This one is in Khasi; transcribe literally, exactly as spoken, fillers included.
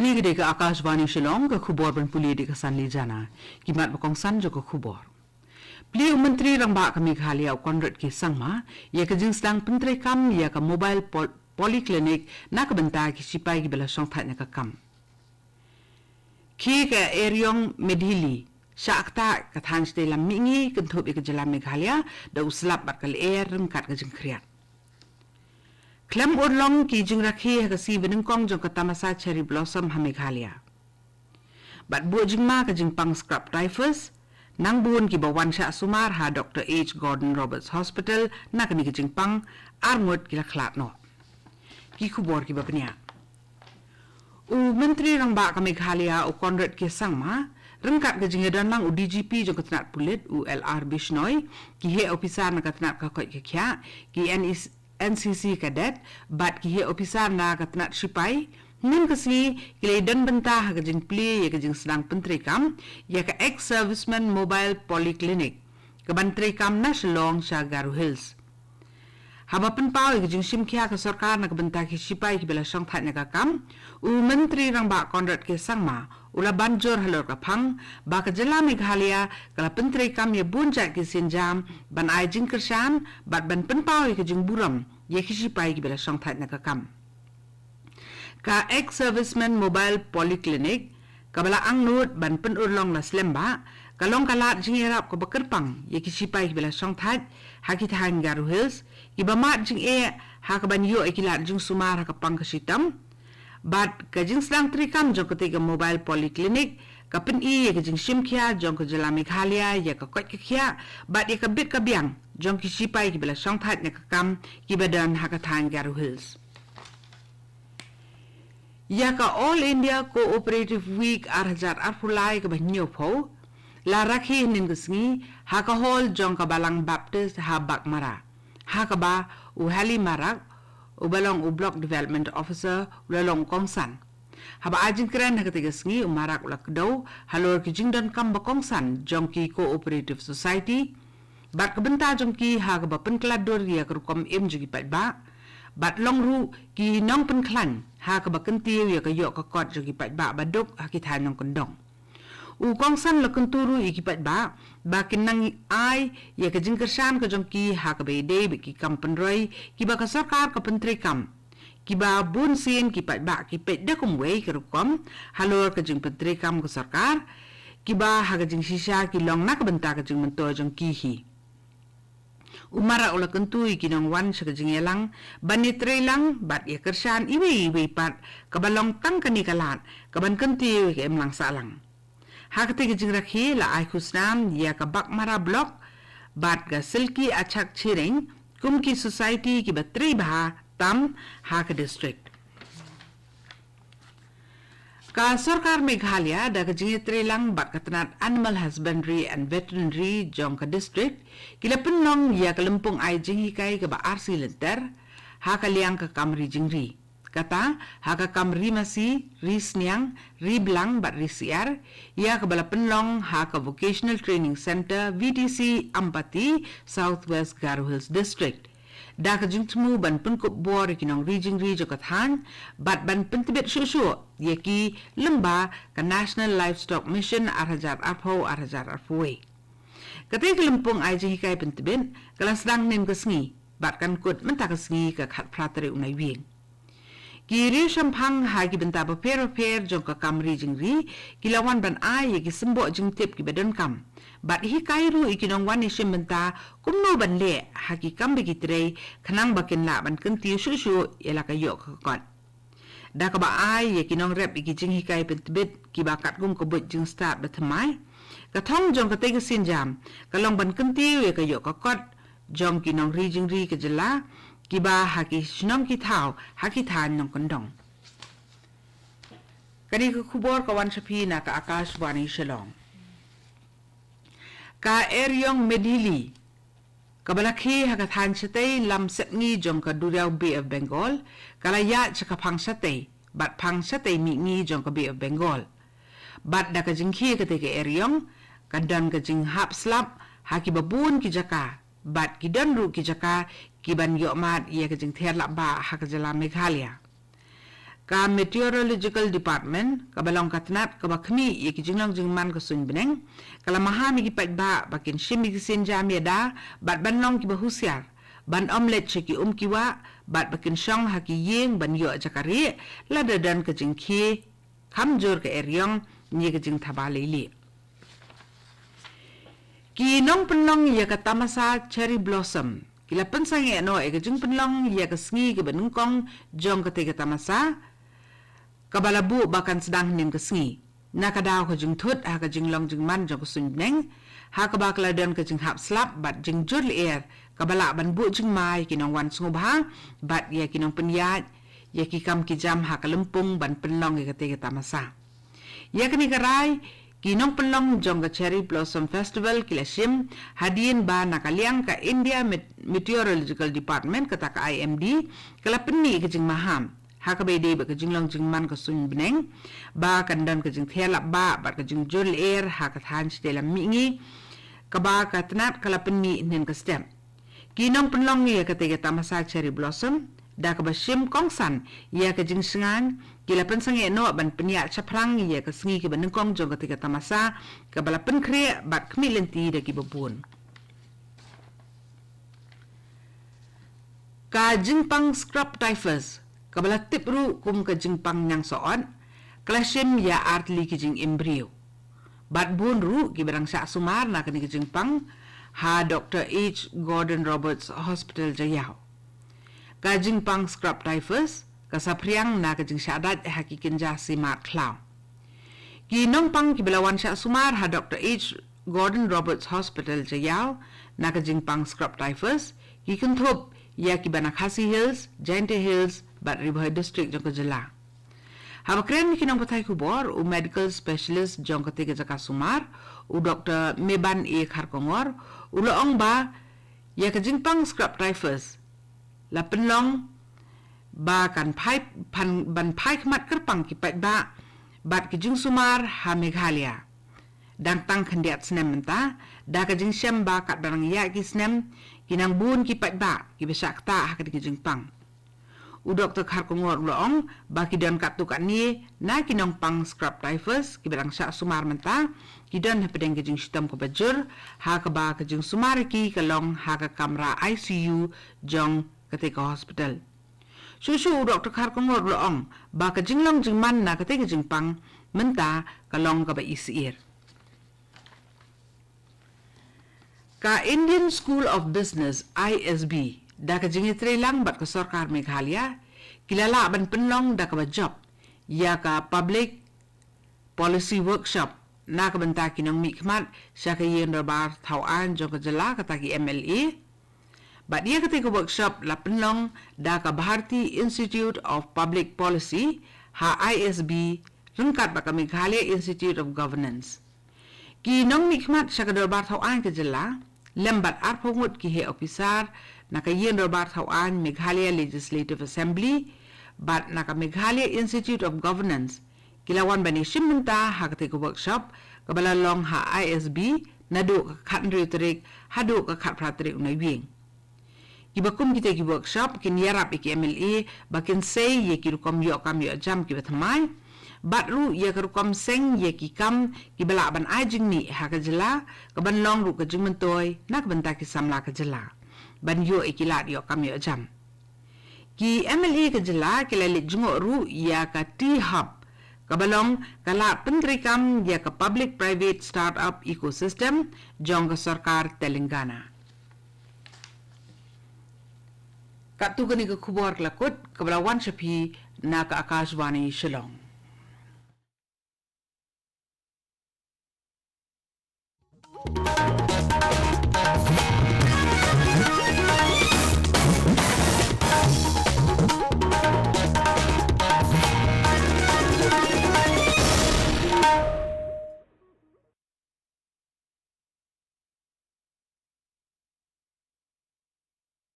Kane ka dei ka Akashvani Shillong, ka khubor ban pule da ka Sanli Jana. Ki mat ba kongsan jong ka khubor. Plie u Myntri Rangbah ka Meghalaya u Conrad K Sangma ïa ka jingsdang pyntreikam ïa ka Mobile Pol- Polyclinic na ka bynta ki shipai kiba la shongthait na ka kam. Khie ka eriong Medhili, shah ktah ka thaiñ shatei lam mihngi kynthup ïa ka jylla Meghalaya da u slap bad ka lyer ryngkat ka jingkhriat. Khlem urlong ki jingrakhe ha ka sngi banyngkong jong ka tamasa Cherry Blossom ha Meghalaya. Bad buh jingma ka jingpang scrub typhus, nang bun kiba wan shah sumar ha Doctor H Gordon Roberts Hospital na kane ka jingpang, arngut ki la khlad noh. Ki khubor kiba bniah. U Myntri Rangbah ka Meghalaya u Conrad K Sangma ryngkat ka jingïadon lang u D G P jong ka tnat pulit u L R Bishnoi, ki heh ophisar na ka tnat ka koit ka khiah, ki N C C cadet bad ki heh ophisar na ka tnat shipai, ynnin ka sngi ki la ïadon bynta ha ka jingplie ïa ka jingsdang pyntreikam ïa ka Ex-Serviceman Mobile Polyclinic kaban treikam na Shillong sha Garo Hills. Haba pynpaw ïa ka jingshimkhia ka sorkar na ka bynta ki shipai kiba la shongthait na ka kam, u Myntri Rangbah Conrad K Sangma u la ban jur halor ka phang ba ka jylla Meghalaya ka la pyntreikam ïa bun jait ki sienjam ban ai jingkyrshan bad ban pynpaw ïa ka jingburom ïa ki shipai kiba la shongthait na ka kam. Ka Ex-Serviceman Mobile Polyclinic kaba la angnud ban pynurlong la slem bha, ka long ka lad jingïarap kaba kyrpang ïa ki shipai kiba la shongthait ha ki thaiñ Garo Hills, kiba mad jingeh ha kaban ïoh ïa ki lad jingsumar ha ka pang ka shitom. Bad ka jingsdang treikam jong katei ka Mobile Polyclinic ka pyni ïa ka jingshimkhia jong ka jylla Meghalaya ïa ka koit ka khiah bad ïa ka bit ka biang jong ki shipai kiba la shongthait na ka kam kiba don ha ka thaiñ Garo Hills. Ïa ka All India Cooperative Week ar hajar arphew lai kaba hynñiewphew la rakhe hynnin ka sngi ha ka hall jong ka Balang Baptist ha Baghmara, ha kaba u Hali Marak uba long u Block Development Officer u la long u kongsan. Haba ai jingkren ha katei ka sngi, u Marak u la kdew halor ki jingdonkam ba kongsan jong ki cooperative society bad ka bynta jong ki ha kaba pynkylla dur ïa ka rukom im jong ki paidbah bad long ruh ki nongpynkhlaiñ ha kaba kyntiew ïa ka ïoh ka kot jong ki paidbah ba duk ha ki thaiñ nongkyndong. U kongsan la kyntu ruh ïa ki paidbah ba kin nang ai ïa ka jingkyrshan ka jong ki ha kaba ïadei bad ki kam pynroi kiba ka sorkar ka pyntreikam, kiba bun sien ki paidbah ki peit da kumwei ka rukom halor ka jingpyntreikam ka sorkar, kiba ha ka jingshisha ki long na ka bynta ka jingmyntoi jong ki hi. U Marak u la kyntu ïa ki nongwan sha ka jingïalang ban ïatreilang bad ïakyrshan iwei ïa iwei pat kaba long tang kane ka lad kaban kyntiew ïa ka imlang sahlang. Ha katei ka jingrakhe la ai khusnam ïa ka Baghmara Block bad ka Silki Achak Chiring kum ki society kiba trei bha tam ha ka district. Ka sorkar Meghalaya da ka jingïatreilang bad ka tnat Animal Husbandry and Veterinary jong ka district ki la pynlong ïa ka lympung ai jinghikai kaba arsi lynter ha ka liang ka kam ri jingri. Kata ha ka kam ri masi, ri sniang, ri blang bad ri syiar, ïa kaba la pynlong ha ka Vocational Training Centre, V T C, Ampati, South West Garo Hills District. Da ka jingthmu ban pynkup bor ïa ki nongri jingri jong ka thaiñ bad ban pyntbit shuh shuh ïa ki lyngba ka National Livestock Mission ar hajar arphew ar hajar arphew wei. Katei ka lympung ai jinghikai pyntbit ka la sdang hynnin ka sngi bad kan kut mynta ka sngi ka khatphra tarik u Naiwieng. Ki riewshemphang ha ki bynta bapher bapher jong ka kam ri jingri ki la wan ban ai ïa ki symboh jingtip kiba donkam bad hikai ruh ïa ki nongwan ïashim bynta kumno ban leh ha ki kam ba ki trei khnang ba kin lah ban kyntiew shuh shuh ïa la ka ïoh ka kot. Da kaba ai ïa ki nongrep ïa ki jinghikai pyntbit kiba katkum ka buit jingstad ba thymmai, ka thong jong katei ka sienjam ka long ban kyntiew ïa ka ïoh ka kot jong ki nongri jingri ka jylla kiba ha ki shnong ki thaw ha ki thaiñ nongkyndong. Kane ka khubor ka wan sha phi na ka Akashvani Shillong. Ka eriong Medhili kaba la khie ha ka thaiñ shatei lam sepngi jong ka duriaw Bay of Bengal ka la ïaid sha ka phang shatei bad phang shatei mihngi jong ka Bay of Bengal. Bad da ka jingkhie katei ka eriong ka don ka jinghap slap ha kiba bun ki jaka bad ki don ruh ki jaka kiban ïoh mad ïa ka jingther lah bah ha ka jylla Meghalaya. Ka Meteorological Department, kaba long ka tnat kaba khmih ïa ki jinglong jingman ka suiñ bneng, ka la maham ïa ki paidbah ba kin shim ïa ki sienjam ïada bad ban long kiba husiar, ban ym leit sha ki um ki wah bad ba kin shong ha ki ïing ban ïoh jaka rieh lada don ka jingkhie kham jur ka eriong ne ka jingthaba leilieh. Ki nongpynlong ïa ka tamasa Cherry Blossom ki la pynsangeh noh ïa ka jingpynlong ïa ka sngi kaba nyngkong jong katei ka tamasa, kaba la buh ba kan sdang hynnin ka sngi, na ka daw ka jingthut ha ka jinglong jingman jong ka suiñ bneng, ha kaba ka la don ka jinghap slap bad jingjur lyer kaba lah ban buh jingma ïa ki nongwan sngewbha bad ïa ki nongpynïaid ïa ki kam ki jam ha ka lympung ban pynlong ïa katei ka tamasa. Ïa kane ka rai ki nongpynlong jong ka Cherry Blossom Festival ki la shim hadien ba na ka liang ka India Met-, Meteorological Department, kata ka I M D, ka la pynmih ka jingmaham ha kaba ïadei bad ka jinglong jingman ka suiñ bneng, ba kan don ka jingthiar lapbah bad ka jingjur lyer ha ka thaiñ shatei lam mihngi, kaba ka tnat ka la pynmih hynnin ka step. Ki nongpynlong ïa katei ka tamasa Cherry Blossom, da kaba shim kongsan ïa ka jingshngaiñ, ki la pynsangeh noh ban pynïaid shaphrang ïa ka sngi kaba nyngkong jong katei ka tamasa, kaba la pynkhreh bad khmih lynti da kiba bun. Ka jingpang scrub typhus, kaba la tip ruh kum ka jingpang ñiangsohot, ka la shim ïa artylli ki jingim briew. Bad bun ruh kiba dang shah sumar na kane ka jingpang ha Doctor H Gordon Roberts Hospital Jaïaw. Ka jingpang scrub typhus ka saphriang na ka jingshah dait ha ki kynja simat khlaw. Ki nongpang kiba la wan shah sumar ha Doctor H Gordon Roberts Hospital Jaïaw na ka jingpang scrub typhus ki kynthup ïa kiba na Khasi Hills, Jaintia Hills bad Ri Bhoi District jong ka jylla. Haba kren ki nongpathai khubor, u medical specialist jong katei ka jaka sumar, u Doctor Meban A Kharkongor, u la ong ba ïa ka jingpang scrub typhus la pynlong ba kan phai, phan, ban phai khmat kyrpang ki paidbah bad ki jingsumar ha Meghalaya. Dang tang khyndiat snem mynta, da ka jingshem ba katba nang ïaid ki snem, ki nang bun ki paidbah kiba shah ktah ha katei ka jingpang. U Doctor Kharkongor u la ong ba ki don katto katne na ki nongpang scrub typhus kiba dang shah sumar mynta, ki don hapdeng ka jingshitom kaba jur, ha kaba ka jingsumar ïa ki ka long ha ka kamra I C U jong katei ka hospital. Shuh shuh u Doctor Kharkongor u la ong ba ka jinglong jingman na katei ka jingpang mynta ka long kaba isyier. Ka Indian School of Business, I S B, da ka jingïatreilang bad ka sorkar Meghalaya, ki la lah ban pynlong da kaba jop ïa ka Public Policy Workshop na ka bynta ki nongmihkhmat sha ka Ïing Dorbar Thaw Aiñ jong ka jylla, kata ki M L A. Bad ïa katei ka workshop la pynlong da ka Bharati Institute of Public Policy ha I S B ryngkat bad ka Meghalaya Institute of Governance. Ki nongmihkhmat sha ka Dorbar Thaw Aiñ ka jylla, lem bad arphew ngut ki heh ophisar na ka Ïing Dorbar Thaw Aiñ Meghalaya Legislative Assembly bad na ka Meghalaya Institute of Governance, ki la wan ban ïashim bynta ha katei ka workshop kaba la long ha I S B naduh ka khathynriew tarik haduh ka khatphra tarik u Naiwieng. Kiba kum kitei ki workshop kin ïarap ïa ki M L A ba kin sei ïa ki rukom ïoh kam ïoh jam kiba thymmai, bad ruh ïa ka rukom seng ïa ki kam kiba lah ban ai jingmih ha ka jylla, kaban long ruh ka jingmyntoi na ka bynta ki samla ka jylla ban ïoh ïa ki lad ïoh kam ïoh jam. Ki M L A ka jylla ki la leit jngoh ruh ïa ka T-Hub, kaba long ka lad pyntreikam ïa ka public private startup ecosystem jong ka sorkar Telangana. Katto kane ka khubor ka la kut, kaba la wan sha phi na ka Akashvani Shillong.